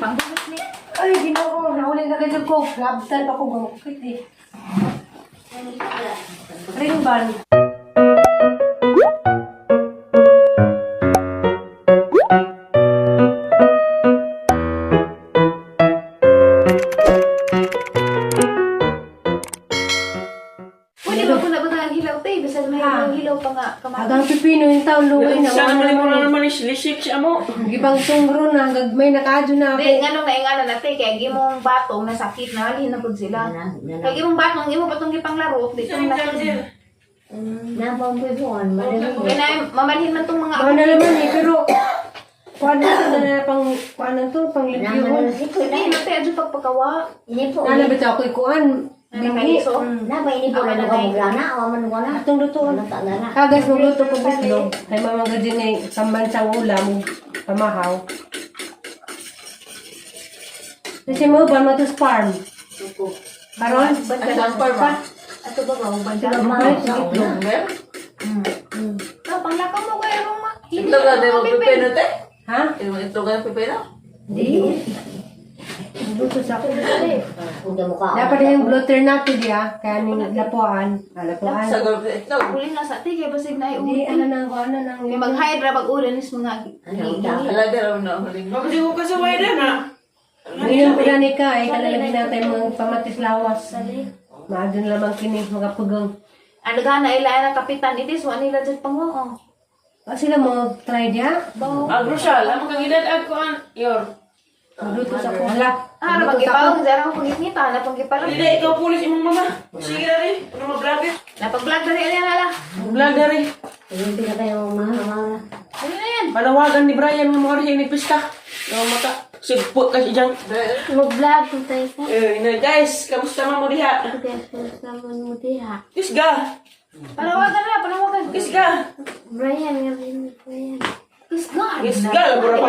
Panghugas ni. Ay, Ginoo, nahuli na kayo ko. Labtan pa ko gumukit eh. Ring ban. Pwede ba po na ba ang hilaw te? Bisag may hilaw pa nga kamatis. Agang pipino yung taon luway na. Siya naman mo na naman is lisik siya mo. Gibang sungro na, gagmay nakaadyo na ako. Di, nganong naingana na te, kaya gimong batong nasakit na, halin na pud sila. Kaya gimong batong, gimo patong gipanglaro, di itong nasakit. Kaya na, mamalhin man tong mga Mga na naman eh, pero kuan na to na pang kuan na to, pang libyuhon. Hindi, no te, adyo pagpagawa. Nana bitaw ako ikuan. Ano Binhi. kaiso? Atong lutoon. Kagas magluto ko itlog. Kay mama gud ni pambansang ulam ug pamahaw. Kasi mo ba mo to farm? Karon? Ang farm ah. Ato ba ba, uban ka? Itlog ba? No, panglakaw mo kaya rong ma. Itlog na mo pipino te. Ha? Itlog na pipino. Di. Luto sa ako. Dapat na yung blotter nato diya. Kaya ning lapuan. Ah, lapuan. Sa golf itlog. Uli nga sa te, kaya basig na Di, iuwi. ano nang, ano nang. Kaya mag-hide ra pag ulan is mga Hala daraw na huling. Mabili ko kasi why na. Ngayon pala ni ka, ay kalalagyan natin mga pamatis lawas. Maadun lamang kini mga pugang. Ano gana ila ang kapitan itis wa nila jud pango. Ah, sila mo try diya? Agrosal, amo kang edad ag kuan yor. Magluto sa ko. Hala. Ah, ra Magluto sa ko. pagipawag jara mo pagitngita na pagipala. Hindi ikaw pulis imong mama. Sige na rin. Ano ma-vlog eh? Napag-vlog dali ali ala. Vlog na rin. Ano na yan? Panawagan ni Brian nga mga rin ni pista. Nga mata. Sigpo kasi dyan. Mag-vlog ko tayo sa Eh, na guys, kamusta man mo diha? Naman mo diha. Kisga. Panawagan na, panawagan. Kisga. Brian, nga rin Brian. Kisga. Kisga labora pa.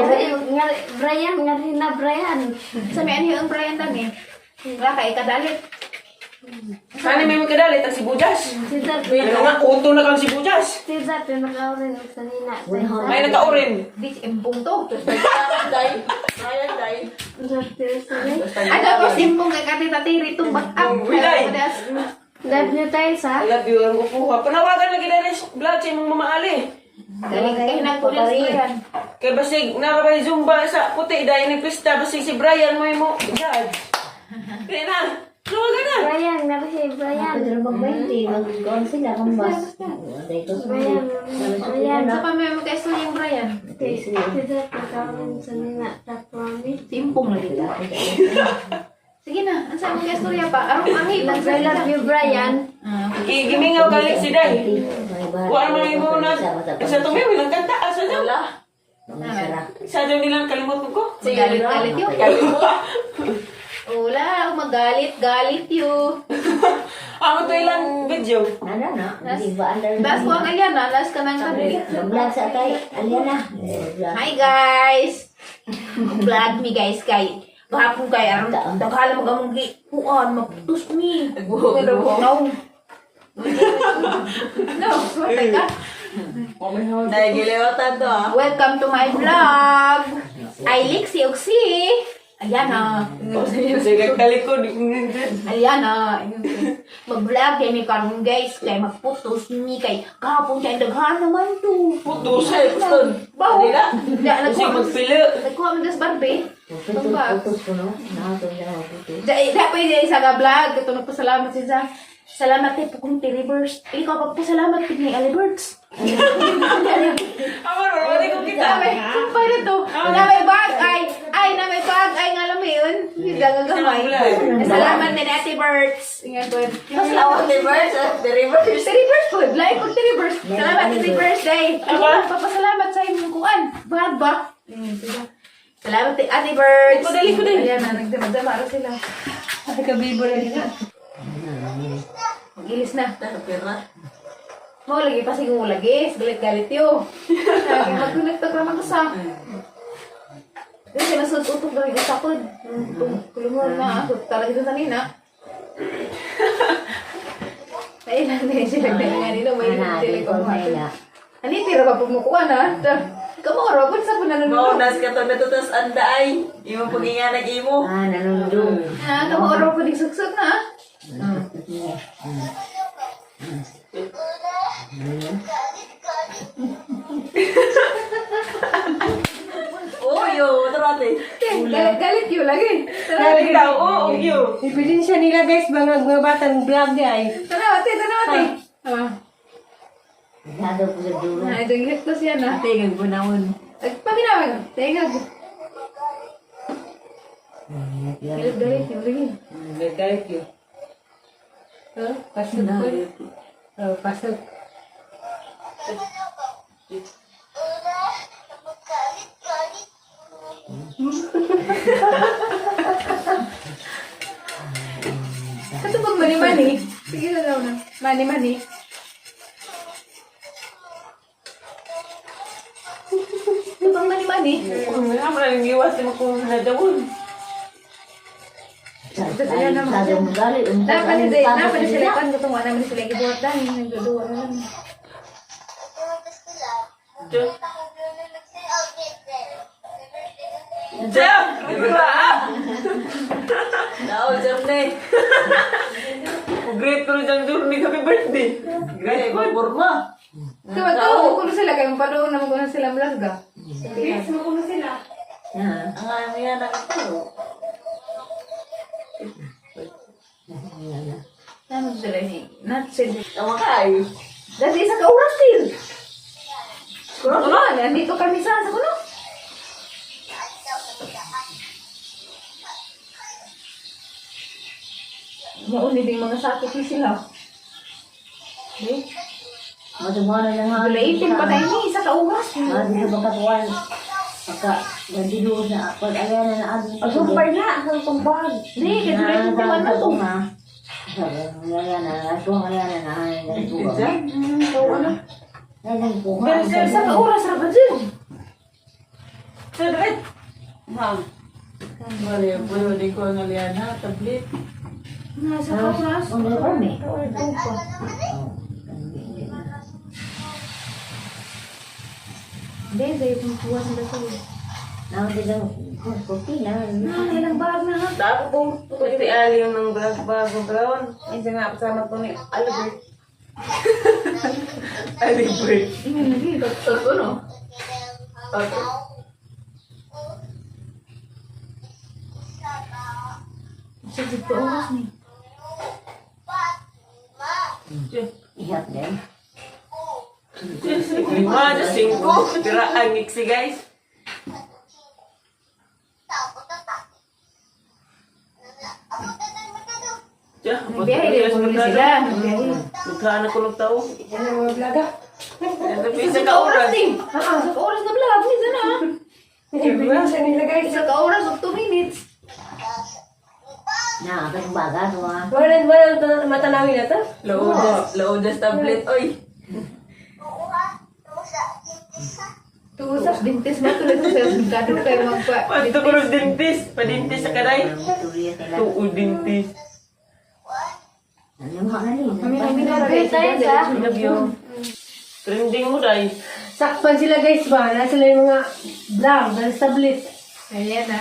Brian, nga rin na Brian. Sa may ano yung Brian tani? Wala kay kadalit. Sana may magkadalit ang sibuyas. Si Zap, Ano nga, uto na kang sibuyas. si Zap, yung naka-orin sa nina. May nagka-orin. Di imbong to. Zap, Ano ko simbong kay kati tatiri itong back up. Wilay. Love niyo tayo sa? I love you, ang kukuha. Panawagan lagi na rin vlog sa imong mama Ali. Galing kay nagpulis ko yan. Kay basig, narabay Zumba sa puti, dahil ni Pista, basig si Brian mo mo. Judge. Kaya na, panawagan na. Brian, nga rin Brian. Brian, Brian. Sa pa may magka-istorya yung Brian. Si Zap, naka-orin sa nina. Tapos, Simbong na dito. Sige na, ang sa mga istorya pa. Arong angi, I love you, Brian. Gimingaw kalik si Day. Kuha naman yung muna. Sa tumiw, ilang kanta. Asa daw? Sa daw nilang kalimutan ko. Magalit-galit yun. Wala, magalit, galit yun. Amo to ilang video. Tapos ko ang Aliana, las ka nang kami. Hi guys! Vlog me guys kay gahapon kay aron daghala mag among gi kuan magputos mi. No. No, matay ka. Nagiliwatan to ah. Welcome to my vlog. I Lixi Oxy. Aliana. Sige, kalikod. Aliana. Mag-vlog kay mi karon guys kay magputos mi kay gahapon kay daghan naman to. Putos ay, pustol. Bawo. Nila. Da Kasi nagkuha magpili. nagkuha man das barbe. Da da pa yung isa ka vlog ito nagpasalamat siya sa Salamat kay Pukong Rivers. Ikaw pagpasalamat kay ni Ali Birds. Amo, wala ko kita. Sabi, kumpay na to. Na may bag ay, ay na may bag ay nga alam mo yun. Yung gagagamay. Salamat ni Ate Birds. Ingat po. Salamat. The reverse, the reverse. Sa reverse po. Like pag reverse. Salamat sa reverse day. Ay, papasalamat sa imong kuan. Bag ba? Salamat kay Ate Birds. Kudali, kudali. Ayan na, nagdama-dama ra sila. Ay, kabibo na dila. Mag-ilis na. Mo lagi pa siguro lagi, galit-galit yo. Lagi magkunag ta mag usa. Kasi nasud utok dali sa sakod. Kulungon na ako talaga sa nina. Ay lang na sila nga nila may sila ko. Ani tira pa pumukuan ha. Kamo ro sa po nanunod. Maunas ka to natutas anda ay. Imong panginganag imo. Ah, nanundong. Ah, kamo ro po suksok na. Oh, yo, tara ate. Galit galit yun lagi. Tara, Galit daw, oo, yo. Ebidensya nila guys, mga batang vlog di ay. tara ate, tara ate. Ah, Nado po sa dulo. na ito yung hektos yan ah. Tingag po naman. Ay, paminawag. Tingag. Galit galit yun lagi. Galit yo. Oh, pasok po. Oh, pasok. Kato pag mani-mani. Sige na daw na. Mani-mani. Ito pang mani-mani. Wala mo na iwas mo kung nadawon. Dapat hindi. Dapat sila kan katong wala naman sila gibuhat dahil nagduduwa na lang. Jam! Diba? Daw, jam na eh. Great ko jam journey, happy birthday. Great ko. Porma. Diba to? Kuno sila kayo padoon naman kuno sila mlasga. Yes, makuha sila. Ang ayaw yan ang ito. Ano sila ni? Not sila. Ang makaay. Dati isa ka oras til. Kuno kuno, nandito kami sa kuno. Mauli ding mga sakit ni sila. Eh, Matumara na nga. Gulaitin pa tayo ni isa ka oras. Ah, di ba katuwan? Pagka, nandito na, pag alaya na na adto. Asumpay na, ang tumbag. Di, kaya gulaitin pa man na to. Alaya na, ato alaya na na, Jam? Ano? nagbuha. Isa ka oras ra ba dyan? Saglit. Ma'am. Mali, pwede ko ang aliana, tablet. Nasa ka oras. Ang kami. Hindi, sa'yo itong kuha sa dasal. Nang bilang kopi na. Na, ilang bag na ha? Dapo ko, pwede ali yung ng bago brown. Ay, siya nga, kasama ko ni Albert. Albert. Ingan lagi, totoo no? Okay. Sa dito oras ni. Ihap din. Lima, Diyos, singko. Tira ang iksi, guys. Ya, Nagbiyahe din po sila. Nagbiyahe. Nagkaan ako ng tao. Ano mga vlog ah? Ito, isa ka oras. eh. Isa ka oras na vlog. Minsan na. Ebidensya nila guys. Isa ka oras of 2 minutes. Na, katong baga to ah. Wala wala matanawin na to. Laodas, laodas tablet, oy. Tuusap, bintis ba? Tuloy sa sales gado kayo magpa. Panto ko ng dentist. Padentist sa kaday. Turiya sila. Tuo dentist. Ano nga ni? Grabe tayo sa. Love you. Trending mo, day. Sakpan sila guys ba? Nasa sila yung mga vlog, nasa tablet. Ayan na.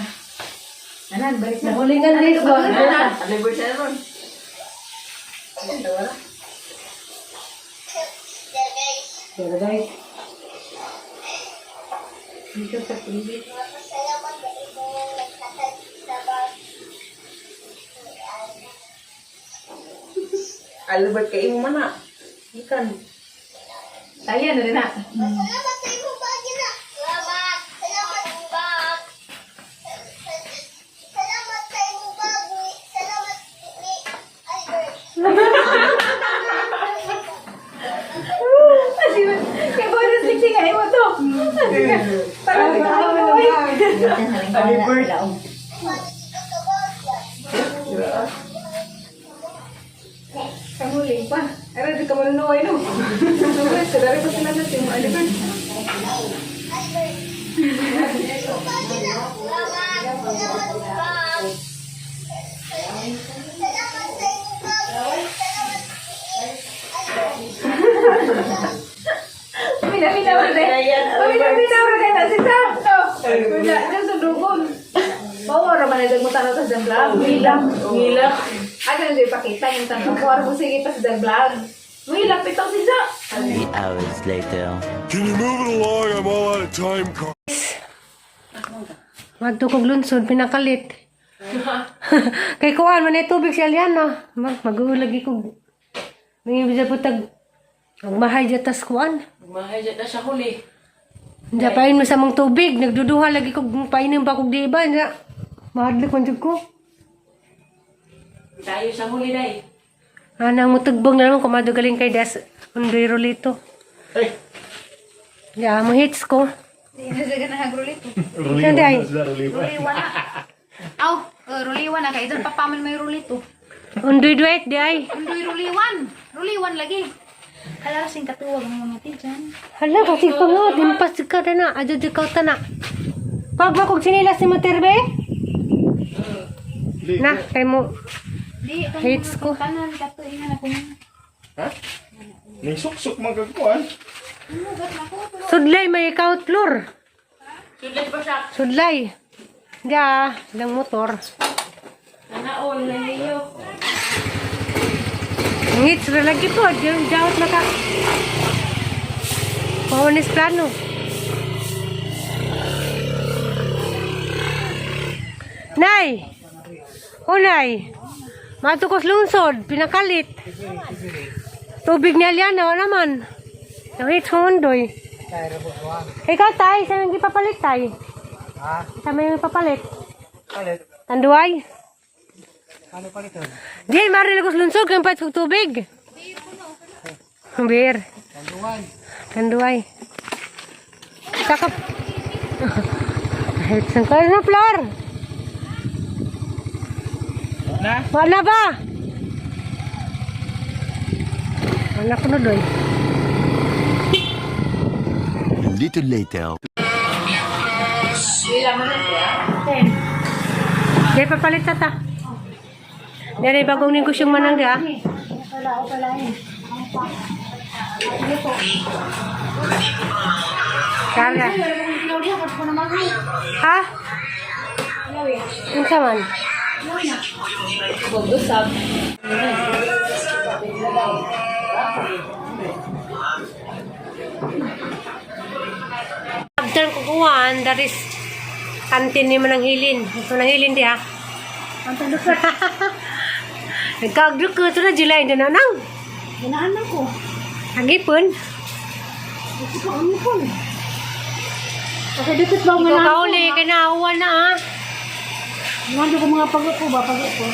Anan, balik na. Nahulingan guys ba? Albert siya ron. Pero guys, Dito sa TV. Albert, kay imo man na. Ikan. Ayan na rin na. Salamat sa imong bagi na. Salamat. Salamat bag. Salamat sa imong bag ni. Salamat ni Albert. Kaya bonus liksi nga imo to. Parang di ka mabuhay. Albert. Kamuling pa. Ara di ka manunuhay no. Nunuhay sa dari pa sila na si mo Albert. Salamat. Salamat bag. Salamat sa imong bag. Salamat ni Albert. Minaminaw rin. Minaminaw rin. Mo ra man mo tanaw sa dang vlog. Hilak. Ngilak. Ano na siya ipakita yung tanaw ko. Araw mo sige pa sa dang vlog. Muhilak pitaw si Ja. 3 hours later. Can you move it along? I'm all out of time. Carl. Madto kog lunsod pinakalit. Kay kuan man ay tubig si Aliana. Mag-uulagi kog. May bisa po tag mahay dya tas kuan. Mahay dyan na siya huli. Diya pain mo sa mong tubig. Nagduduha lagi kog painom pa kog di ba. Diya. Mahadlok man jud ko. Tayo sa huli day. Anang mutugbong na naman kumado galing kay Des Undoy Rolito. Hey. Ya, mo hits ko. Hindi na siya ganahag rulito. Saan day? Ruliwan na. Aw, ruliwan na kay doon papaman may rulito. Undoy duet di ay. Undoy ruliwan. Ruliwan lagi. Hala sing katuwag ang mga tiyan. Hala, kasi pa nga, dimpas ka na na. Adyo di ka na. Pag ba kog sinilas ni Moterbe? Na, kay mo. Di, Hates ko. Tanan kato ingan ako. Ha? Ning suksok man kag kuan. Sudlay, may account floor. Sudlay pa siya. Sudlay. Ya, ilang motor. Nanaol na niyo. Ang hits na lagi po. Yung jawat na ka. Paunis plano. Nay! Unay! Matukos lungsod, pinakalit. Tubig niya liyan, wala naman. Ang hits ko undoy. Ikaw, tay, saan ang ipapalit, tay? Ha? Saan may papalit? Palit? Tanduay? Ano paliton? Di, marinig ko sa lungsod, kaya palit kong tubig. Beer. Tanduay. Tanduay. Saka... Saan ka na, Flor? Na? Wala ba? Wala ko na doon. A little later. Di, papalit na ta. Dari bagong negosyong manang di, ah. Kala. Ha? Unsa man? Usab. After ko kuwan, that is kantin ni manang hilin. Ito nang hilin di ha. Nagkaagdok ko ito na July na nang. Ginaan ko. Hagipon. Ito ang ipon. Kasi dito ba Ikaw kauli, kinauwan na ah. Nando ko mga pag-upo ba, pag-upo.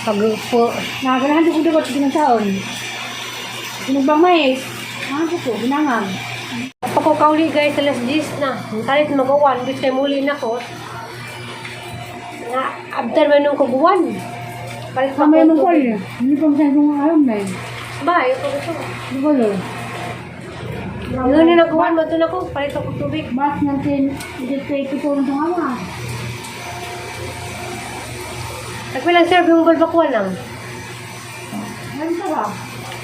Pag-upo. Naganahan ko dapat ginantaon. Sinugbang mais. Nando ko, ginangan. Pag kauli guys, alas 10 na. Ang kalit mag-uwan, bis kay muli na ko. Nga, after man nung kuguan. Palit pa Mamaya ko. mong call. Hindi pa masyadong alam na eh. Ba, ito gusto. Di ba lo? Ngayon na naguan, mo na ko. Palit ako tubig. March 1984 itong ama. Nagpilang serve yung balbakuan lang. Ano ka ba?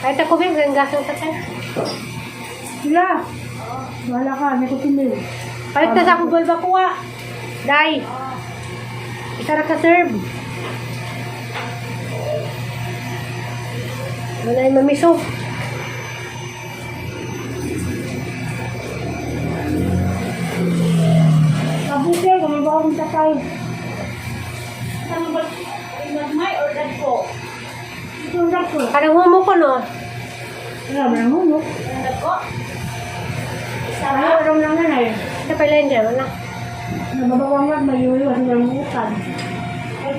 Kahit ako ba, yung gasang tatay. Sila. Wala ka, may kutimil. Palit na sa akong balbakuha. Day. Isa ra ka serve. Wala yung mamiso. Kabuti, kung may baka kong tatay. Ano ba? May or dagko? Ito ang dako. Parang humo ko, no? Wala ba nang humok? Dagko? Ano, alam lang na eh. Ito pala hindi, wala. Nababawangan, may yuyo, at walang utan.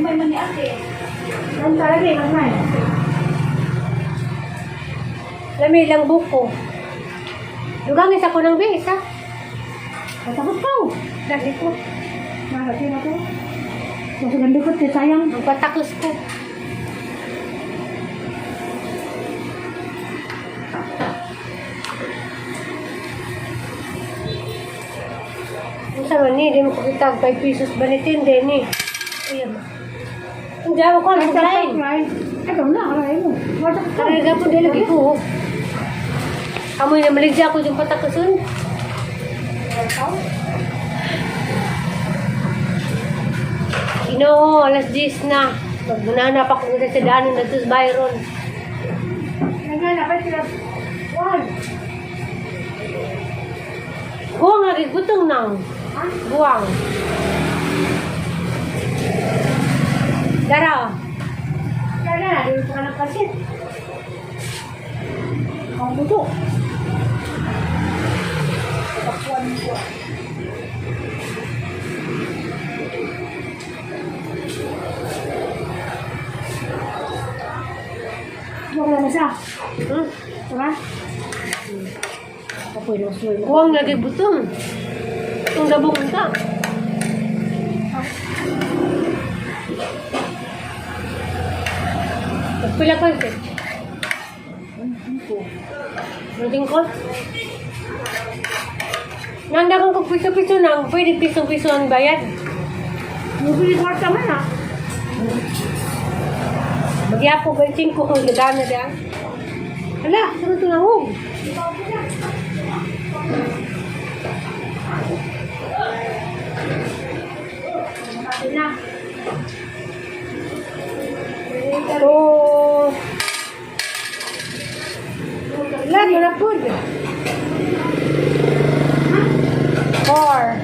May man ni ate. Yan talaga eh, mamay. Lami lang buko. Dugang isa ko ng bis, ha? Katakot ka oh. Dali ko. Nakakati na ko. Mas ganda ko, te, sayang. Ang patakos ko. Ang sama ni, di mo kakita 5 pesos ba ni tinde ni? Uy, ama. Ang jawa ko, ang lain. Ay, na, aray mo. Wala ka. Karay gapon di lagi ko. Amoy na maligya ko yung patakoson. Ginoo, alas 10 na. Magunana pa ko sa daanan na sa Byron. Nagana pa sila. One. Buwang lagi gutong nang. Buwang. Dara. Kaya na, dito ka ng pasit. Ang buto. Huwag na siya. Tara. Kapoy na sulo. Buwang lagi butong. Itong dabong ka. Pila ko ito. Mating ko. Nanda kong kung piso-piso nang, pwede piso-piso ang bayad. Mabili kwarta man ah. Magyapo ba yung 5 kung gagana diyan? Hala, saan ito nahog? Makati na. So, ilan mo na po? 4, 5,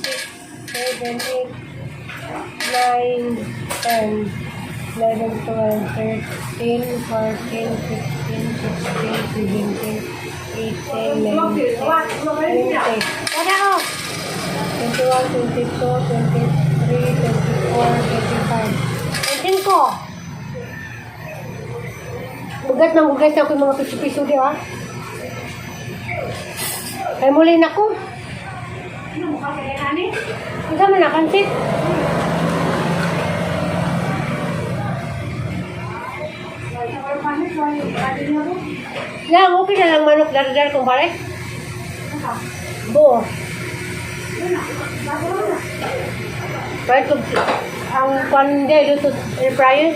6, 7, 8, 9, 10, 11, 12, 13, 14, 15, 16, 17, 18, 19, 20. Tara, oh! 21, 22, 23, 24, 25. 25. Bugat ng bugat ako yung mga piso-piso di ba? Kaya muli na ko. Ano mukha kaya nani? Ang sama na, kansit. Lang, okay na lang manok dar-dar kung pare. Buo. Pare, kung ang pande, luto air fryer.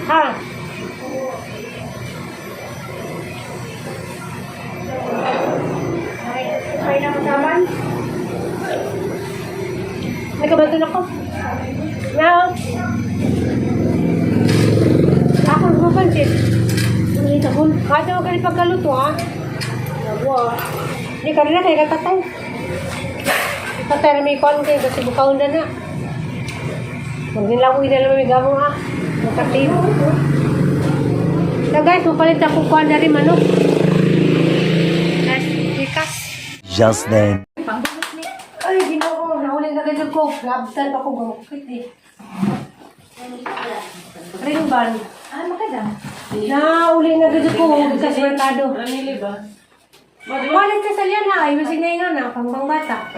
Ha? Ay na kasaman. Nagkabanto na ko. Now, ako mapansin. Ang ito ko. Kahit ako ganit pagkaluto, ha? Nabuwa. Hindi ka rin na kaya katatay. Tatay na may kuwan kayo kasi bukaon na na. Magnilaw na lang may gamong, ha? Makatib. So guys, mapalit ako kuwan na rin manok. Guys, bikas. Just then. Ay, ginoo, nahuli na ganyan ko. Labtan pa ko gumukit eh. Ring ban. Ah, makadam. Nahuli na ganyan ko. Kasi merkado. Namili ba? Walit sa salyan ha. Ay, masig na nga na. Pang bata.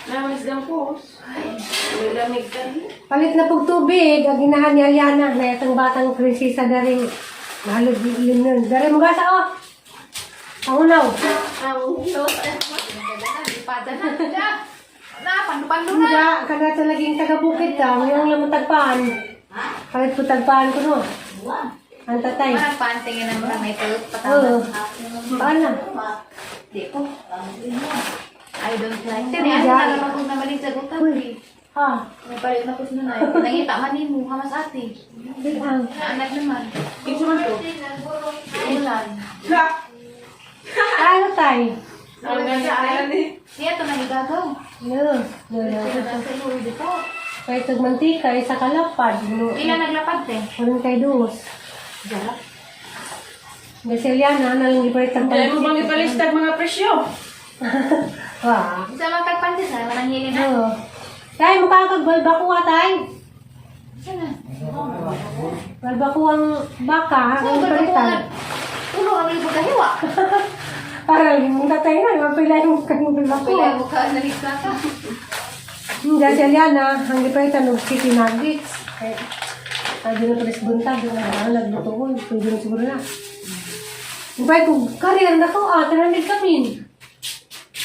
Namalis lang po. May lamig ka. Palit na pog tubig. Ang ginahan ni Aliana. Na itong batang prinsesa na rin. Mahalog yun nun. Dari mo gasa oh. Pangunaw. Ang Ipada na. Na, pandu-pandu na. Hindi, kada talagang taga-bukid ka. Ngayon lang mo tagpaan. Palit po tagpaan ko no. Ang tatay. Parang pantingin ng mga may tulot Oo. patama. Paano? Di ko. I don't like. Tini, ano na lang ako namaling sa gutan. eh. Ha? May palit na kus na na. Nangita man ni mo, hamas ate. Di ang. Naanak naman. Kinsa man to? Ulan. Ano tay? Ang ganda ni. Niya ito nangigagaw. No. No, no. Nasa lulo dito. Kahit mantika, isa kalapad. No. Ila naglapad te. Walang kay dos. Basiliana, nalang ipalit ang Dahil mo pansit. bang ipalistag mga presyo? Wah. Sa mga tagpantis na, mananghili na. Oo. Tay, mukha kag balbakuha, tay. Saan na? Balbakuang baka, Saan ang ba palitan. Tulo ang libo kahiwa. Para mong tatay na, mapila yung kanyang Pila balbakuha. mo ka naligsa ka. Basiliana, ang ipalitan ng chicken nuggets. Kaya, ay, doon na palis buntag, doon na nagluto ko, pwede na siguro na. Bay, kung karyer na ko, ah, 300 kami.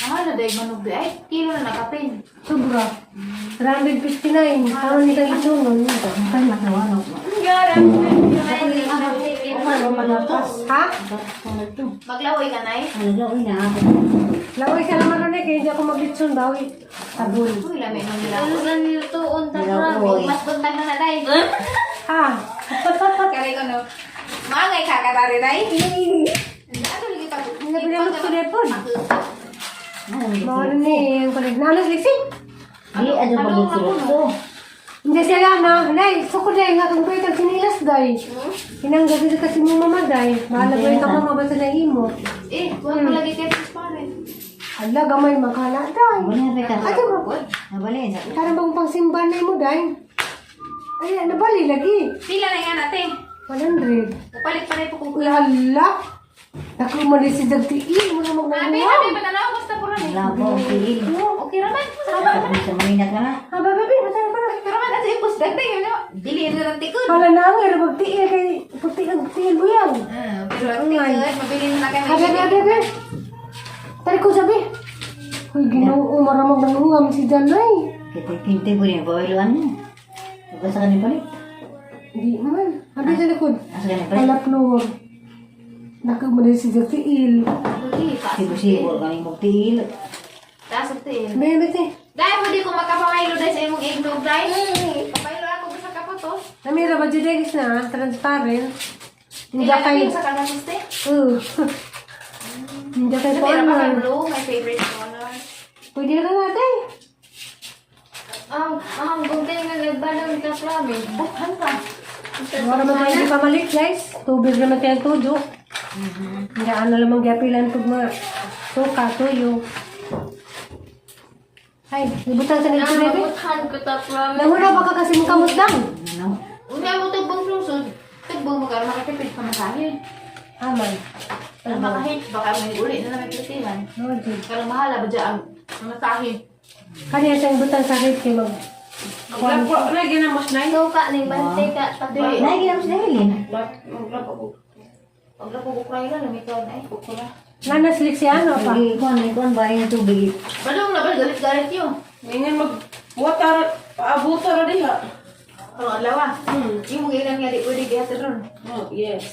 Ah, na dahil manugbi. Ay, kilo na nakapin. Sobra. 359. Parang ni kang isungon. Ha? Maglaway ka, Nay? Ano na? Laway sa laman ron eh, kaya hindi ako maglitson bawi. Sabon. Uy, lami nung nila. Ano nilutoon ta grabe. Mas buntag na na day. Ha? Kare ko no. Maangay ka katari day. Ano lagi pa? Hindi pinamot ko na po. Mao na ni yung palig. Nanas liksi. Di ano pag Hindi siya na. Nay, sukod day nga kung pwede ang sinilas day. Hinangga dito kasi mo mama day. Bahala ko yung mama basta na imo. Eh, kuha ko lagi kay transparent. Ala, gamay makala day. Ate mo. Karang bang pangsimba na imo day. Ay, nabali lagi. Pila na nga natin. 100. Upalit pa rin po kung Lala. Naku, mali si Dagtiin. Mo na Abi, magmamulaw. abi, patanaw, basta po rin. Okay raman. Sama raman. Aba, baby, masarap pa na. Pero man, asa ipos dagdag yun, no? Dili na lang tikod. Hala na ang irabag tiil kay puti ang tiil buyang. Ah, pero ang tikod, mabili na kayo. Abi, abi, abi, abi. Tari ko sabi. Uy, ginoo, maramag nangungam si Janay. Hindi man. Abi sa likod. Hala, floor. Naku, mali si Dagtiin. Taas ang tiil. May, may, may. Dahil mo di ko makapamaylo dahil sa imong eggnog dahil. Pamaylo ako sa kapotos. Namira ba dyan na, transparent. Hindi Hindi kay... sa kagasos te. Oo. Hindi kay Namira pa sa corner. blue, my favorite color. Pwede na natin. Ang ang gugay nga nagbalon ka grabe. Bukhan pa. Wala naman tayo hindi pamalit, guys. Tubig naman tayo tuyo. Hindi ano lamang gapilan pag mga suka, tuyo. Ay, ibutan sa nito, bebe. Bukhan ko ta grabe. Nanguna baka kasi mong kamot lang. Una mo tugbong lungsod. Tugbong mo ka, makatipid pa masahe. Aman. Pero makahit, baka may uli na naman platihan. No, Jud. Pero mahala ba dyan ang masahe? Kanya siyang butan sa rate kay mag... Maglako na ginamos na. Suka ning bantay ka pa. Maglako ko. Pag ko kray na, lumikaw na eh. Kukula. Nanaslik siya, ano pa? Balong na ba? Galit-galit yun. Ngayon mag water paabuta ra diha. Pero ang lawa. Yung mga ilan nga di pwede kaya ron. Oh, yes.